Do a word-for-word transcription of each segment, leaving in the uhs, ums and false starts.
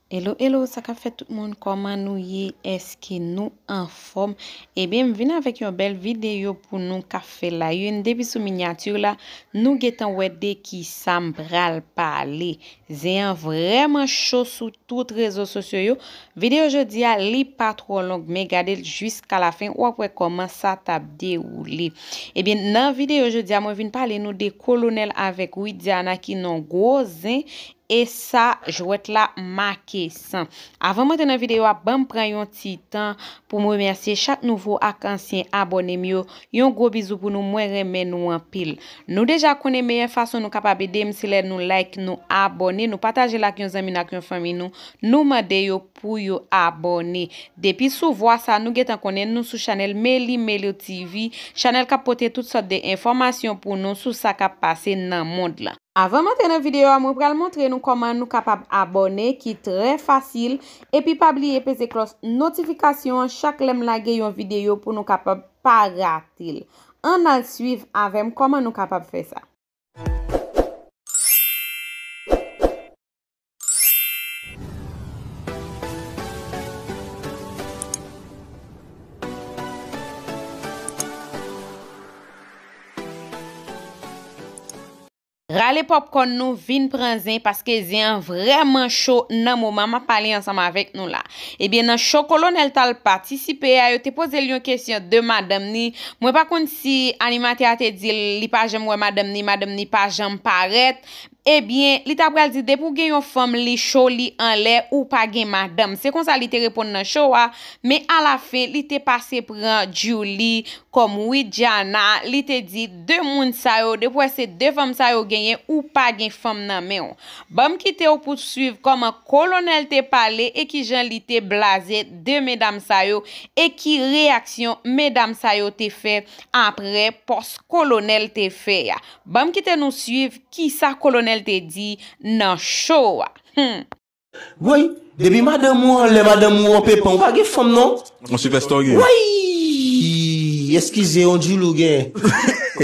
Hello, hello, sa k ap fèt tout moun? Kòman nou ye? Èske nou anfòm? Ebyen, m vin avèk yon bèl videyo pou nou k ap fè la. Youn depi sou minyati la, nou gentan wè de kisa m pral pale. Zen an vrèman cho sou tout rezo sosyo yo. Videyo jodi a, li pa twò long, men gade l jiska lafen, w ap wè kòman sa t ap dewoule. Ebyen, nan videyo jodi a, mwen vin pale nou de Kolonèl avèk Widiana ki nan gwo zen, e sa, jwèt la make san. Avan m antre nan videyo a, ban m pran yon ti tan pou m remèsye chak nouvo ak ansyen abòne m yo. Yon gwo bizou pou nou, mwen renmen nou anpil. Nou deja konnen meyè fason nou kapab ede m, se lè nou like, nou abòne, nou pataje l ak yon zanmi n ak yon fanmi nou, nou mande yo pou yo abòne. Depi sou vwa sa, nou gentan konnen nou sou chanèl Meli Meli T V, chanèl k ap pote tout sòt de enfòmasyon pou nou sou sa k ap pase nan mond lan. Avan m antre nan videyo a, mwen pral montre nou kòman nou kapab abòne, ki trè fasil, epi pa bliye peze klòch notifikasyon an chak lè m lage yon videyo pou nou kapab pa rate l. Ann al swiv avè m kòman nou kapab fè sa. Rale pòpkòn nou, vin pran zen, paske zen an vrèman cho nan moman m ap pale ansanm avèk nou la. Ebyen, nan cho Kolonèl t al patisipe a, yo te poze l yon kesyon de madanm ni. Mwen pa konn si animatè a te di l li pa janm wè madanm ni, madanm ni pa janm parèt. Ebyen, li ta pral di, depi w gen yon fanm, li cho, li anlè, ou pa gen madanm. Se konsa li te reponn nan cho a, men alafen, li te pase pran Djouly kòm Widiana, li te di, de moun sa yo, depi w wè se de fanm sa yo genyen, ou pa gen fanm nan men w. Ban m kite w pou w swiv kòman Kolonèl te pale e kijan li te blaze de medam sa yo, e ki reyaksyon medam sa yo te fè apre pòs Kolonèl te fè a. Ban m kite nou swiv kisa Kolonèl te di nan cho a. Hmm. Woy, depi madanm ou anlè, madanm ou an pepan, ou pa gen fanm non. On sipèsta w gen. Woy! Eskize, on Djouly w gen.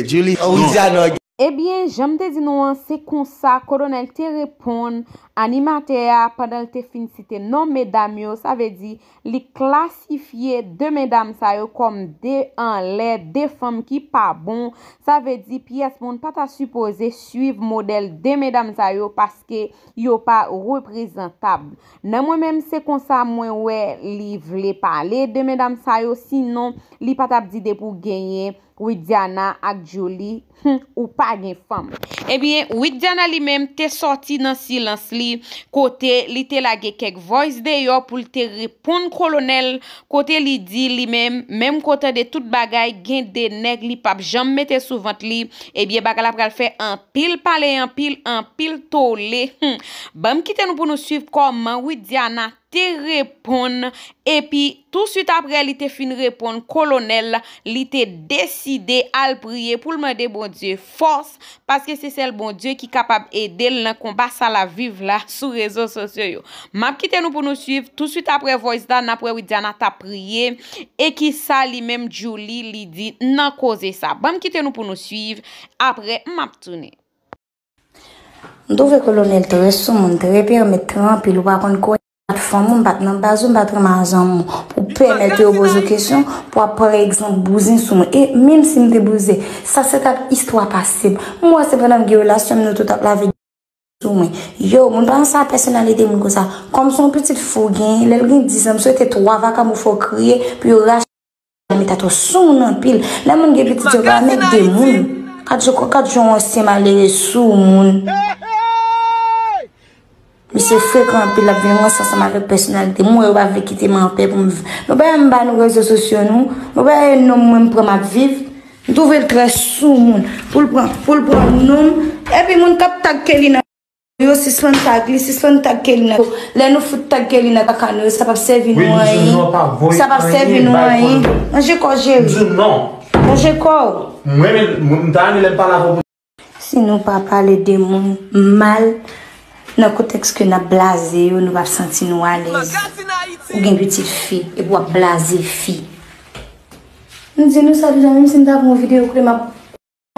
Djouly, on Widiana w gen. Ebyen, jan m te di nou an, se konsa Kolonèl te reponn animatè a pandan l te fin site non medam yo, sa vle di li klasifye de medam sa yo kòm de anlè, de fanm ki pa bon, sa vle di pyès moun pa ta sipoze swiv modèl de medam sa yo paske yo pa reprezantab. Nan mwen menm, se konsa mwen wè li vle pale de medam sa yo, sinon li pa t ap di depi w genyen Widiana ak Djouly, hmm, ou pa gen fanm. Ebyen, Widiana li menm te sòti nan silans li, kote li te lage kèk voice deyò pou l te reponn Kolonèl, kote li di li menm, menm k ou tande tout bagay, gen de nèg li p ap janm mete sou vant li, ebyen, bagay la pral fè anpil pale, anpil, anpil tole. Hmm. Ban m kite nou pou nou swiv kòman Widiana te reponn, epi touswit apre li te fin reponn Kolonèl, li te deside al priye pou l mande Bondye fòs, paske se sèl Bondye ki kapab ede l nan konba sa l ap viv la sou rezo sosyo yo. M ap kite nou pou nou swiv, touswit apre voice la, n ap wè Widiana t ap priye, e kisa li menm Djouly li di nan koze sa. Ban m kite nou pou nou swiv, apre m ap tounen. M twouve Kolonèl trè soumoun, trè pèmèt, trè anpil, ou pa konn kò m pa t fanm ou, m pa t nan baz ou, m pa t renmen a zanmi w. Pou pèmèt yo poze w kesyon, pou w ap pran egzanp bouzen sou mwen. E menm si m te bouzen, sa se t ap istwa pase m. M wè se pandan m gen relasyon m nou tout ap lave sou mwen. Yo, moun pa nan sa pèsonalite moun konsa. Kòm se yon pitit fi w genyen, lè l gen diz an, m swete twa vakabon fè w kriye, pou yo rache. Meta twò soumoun anpil. Lè moun gen pitit yo pa mèt de moun. Kat jan kat jan yon ansyen malere soumoun. Misye frekan anpil, l ap vin ranse ansanm avèk pèsonalite m. Mwen yo pa vle kite m anpè pou m. Nou pa wè m ba nou rezo sosyo nou. Nou pa wè nonm mwen m pran m ap viv. M twouve l trè soumoun. Pou l pran, pou l pran nonm. Epi moun k ap tag Kelly nan yo sispann tag li, sispann tag Kelly nan. Lè nou fout tag Kelly nan kaka nou yo, sa p ap sèvi nou anyen. Sa p ap sèvi nou anyen. Ranje kò w, cheri. Ranje kò w. Si nou pa pale de moun mal nan kontèks ke n ap blaze yo, nou p ap santi nou alèz. Ou gen pitit fi, epi w ap blaze fi. M di nou sa deja, menm si m ta pran yon videyo kote m ap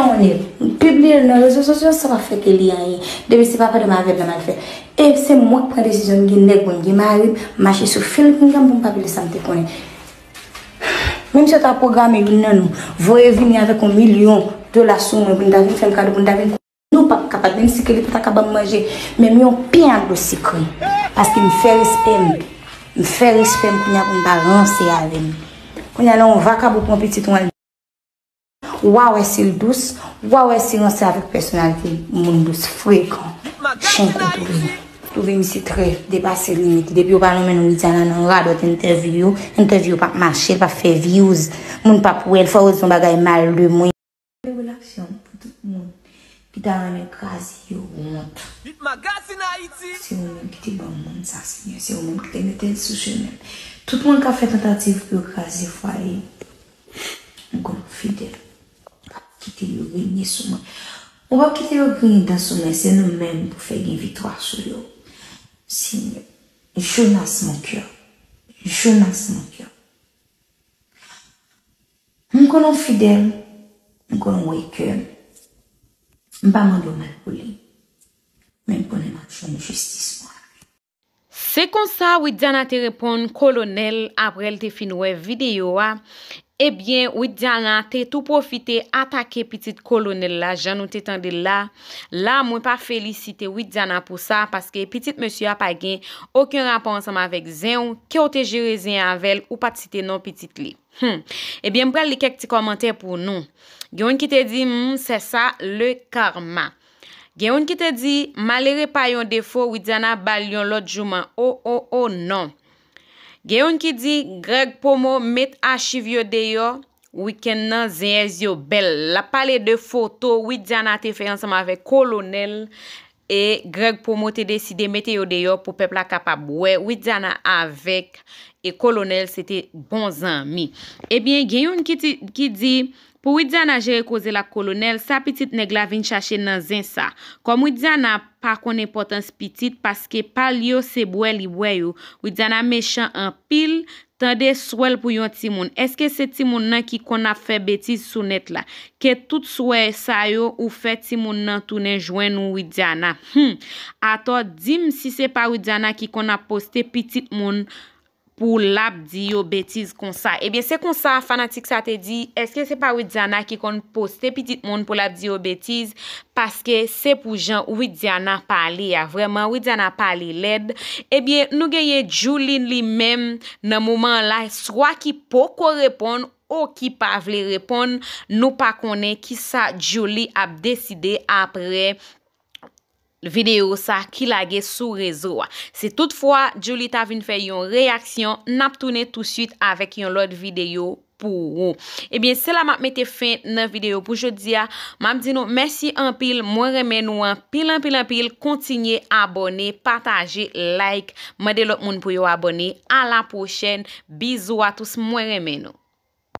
Yon nèg, m pibliye l nan rezo sosyo, sa pa fè ke li anyen. Depi se pa pandan m avè l nan m al fè. E se mwen k pran desizyon, m gen nèg mwen, m gen mari m, m mache sou fil pingam pou m pa pibliye sa m te konnen. Menm si yo ta pwograme youn nan nou, voye vini avèk yon milyon dola sou mwen pou n ta vin fè m kado, pou n ta vin, nou p ap kapab, menm si ke li pa ta ka ban m manje, menm yon pen ak dlo sikre. Paske m fè respè m. M fè respè m kounye a pou m pa ranse avè m. Kounye a la, yon vakabon pran pitit ou al. W a wè si l dous, w a wè si ranse avèk pèsonalite moun dous, frekan. Chen pou touve. Touve misye trè depase limit. Depi yo pa nonmen nou Widiana nan radòt entèvyou yo, entèvyou yo p ap mache, l p ap fè views. Moun p ap wè l, fò w di yon bagay mal de mwen. Revelasyon pou tout moun ki ta renmen kraze yo wont. Hit Magazine Haïti. Se ou menm ki te ban moun sa, Senyè. Se ou menm ki te mete l sou chemen m. Tout moun k ap fè tantativ pou yo kraze fwaye m, m konnen w fidèl. Ou p ap kite yo renye sou mwen. Ou p ap kite yo griyen dan sou mwen. Se nou menm pou fè gen viktwa sou yo. Senyè, Jonas mon cœur. Jonas mon cœur. M konnen w fidèl, m konnen w wè kè m. M pa mande w mal pou li, men m konnen m ap jwenn jistis mwen avè l. Se konsa Widiana te reponn Kolonèl apre l te fin wè videyo a. Ebyen, Widiana te tou pwofite atake pitit Kolonèl la, jan nou te tande l la. La, mwen pa felisite Widiana pou sa, paske pitit mesye a pa gen okenn rapò ansanm avèk zen w, ke w te jere zen avè l, ou pa t site non pitit li. Hmm. Ebyen, m pral li kèk ti kòmantè pou nou. Gen youn ki te di, hmm, c'est ça le karma. Gen youn ki te di, malere pa yon defo, Widiana ba l yon lòt jouman. O, o, o, non. Gen youn ki di, Greg Pomo met achiv yo deyò, wikenn nan, zenyèz yo bèl. L ap pale de foto Widiana te fè ansanm avèk Kolonèl. E Greg Pomo te deside mete yo deyò pou pèp la kapab wè Widiana avèk e Kolonèl se te bon zanmi. Ebyen, gen youn ki, ti, ki di, pou Widiana jere koze l ak Kolonèl, sa pitit nèg la vin chache nan zen sa. Kòm Widiana pa konn enpòtans pitit, paske pa l yo se bwè li bwè yo. Widiana mechan anpil, tande swè l pou yon timoun. Èske se timoun nan ki konn ap fè betiz sou nèt la? Ke tout swè sa yo ou fè timoun nan tounen jwenn ou Widiana. Hmm. Atò, di m si se pa Widiana ki konn ap poste pitit moun pou l ap di yo betiz konsa. Ebyen, se konsa fanatik sa te di, èske se pa Widiana ki konn poste pitit moun pou l ap di yo betiz? Paske se pou jan Widiana pale a. Vrèman, Widiana pale lèd. Ebyen, nou genyen Djouline li menm nan moman an la, swa ki poko reponn ou ki pa vle reponn. Nou pa konnen kisa Djoulie ap deside apre videyo sa ki lage sou rezo a. Si toutfwa Djoulie ta vin fè yon reyaksyon, n ap tounen touswit avèk yon lòt videyo pou ou. Ebyen, se la m ap mete fen nan videyo pou jodi a. M ap di nou mèsi anpil. Mwen renmen nou anpil, anpil, anpil. Kontinye abòne, pataje, like. Mande lòt moun pou yo abòne. A la pwochèn. Bizou a tous. Mwen renmen nou.